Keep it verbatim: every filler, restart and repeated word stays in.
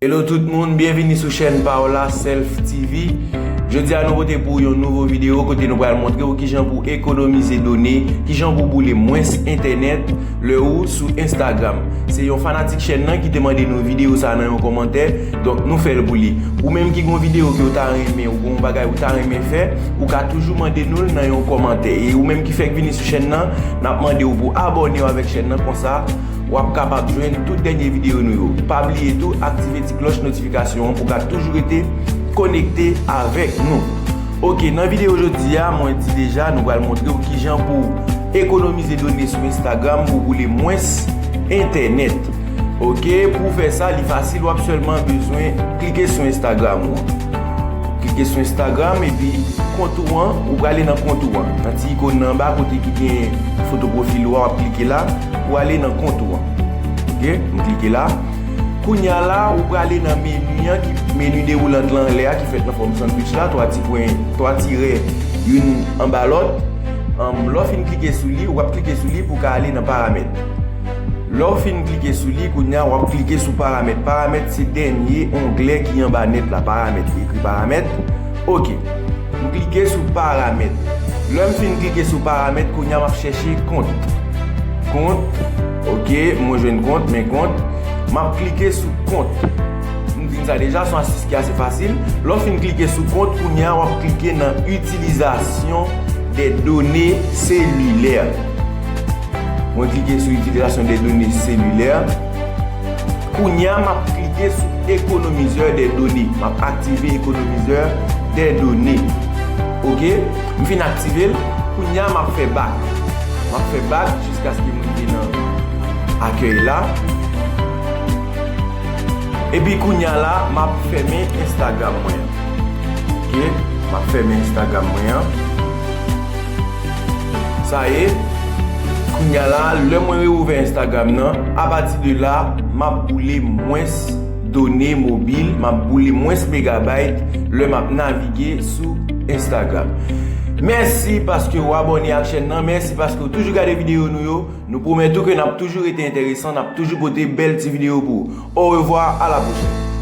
Hello tout moun, byenvini sou chèn pa w la, Self T V. Jodi a nou pote pou w yon nouvo videyo kote nou pral montre w kijan pou ekonomize done, kijan pou boule mwens entènèt lè ou sou Instagram. Se yon fanatik chèn nan ki te mande nou videyo sa nan yon kòmantè, donk nou fè l pou li. Ou menm ki gon videyo ke w ta renmen, ou gon bagay ou ta renmen fè, ou ka toujou mande nou l nan yon kòmantè. E ou menm ki fèk vini sou chèn nan, n ap mande w pou abòne w avèk chèn nan, konsa w ap kapab jwenn tout dènye videyo nou yo. Pa bliye tou, aktive ti klòch notifikasyon an pou w ka toujou rete konekte avèk nou. Oke, nan videyo jodi a, mwen di deja, nou pral montre w kijan pou ekonomize done sou Instagram pou boule mwens entènèt. Oke, pou w fè sa, li fasil, w ap sèlman bezwen klike sou Instagram ou an. Klike sou Instagram epi kont ou an, ou prale nan kont ou an. Nan ti ikòn nan anba kote ki gen foto pwofil ou a, w ap klike la, ou ale nan kont ou an. Oke, m klike la. Kounye a la, ou prale nan meni an, ki meni dewoulant lan anlè a, ki fèt nan fòm sandwich la, twa ti pwen, twa tirè, youn anba lòt. Anm, lè w fin klike sou li, ou ap klike sou li pou w ka ale nan paramèt. Lè w fin klike sou li, kounye a w ap klike sou paramèt. Paramèt se dènye onglè ki anba nèt la. Paramèt, li ekri paramèt. Oke. M klike sou paramèt. Lè m fin klike sou paramèt, kounye a m ap chèche kont. Kont. Oke, mwen jwenn kont, men kont. M ap klike sou kont. M di n sa deja, se yon astis ki ase fasil. Lè w fin klike sou kont, kounye a w ap klike nan itilizasyon de done selilè. Mwen klike sou itilizasyon de done selilè. Kounye a, m ap klike sou ekonomizè de done. M ap aktive ekonomizè de done. Oke? M fin aktive l. Kounye a, m ap fè bak. M ap fè bak jiskaske m rive nan akèy la. Epi kounye a la, m ap fèmen Instagram mwen an. Oke? M ap fèmen Instagram mwen an. Sa ye, kounye a la, lè mwen reouvè Instagram nan, apati de la, m ap boule mwens done mobil, m ap boule mwens megabayt lè m ap navige sou Instagram. Mèsi paske w abòne ak chèn nan, mèsi paske w toujou gade videyo nou yo. Nou pwomèt ou ke n ap toujou rete enteresan, n ap toujou pote bèl ti videyo pou ou. Orevwa, a la pwochèn.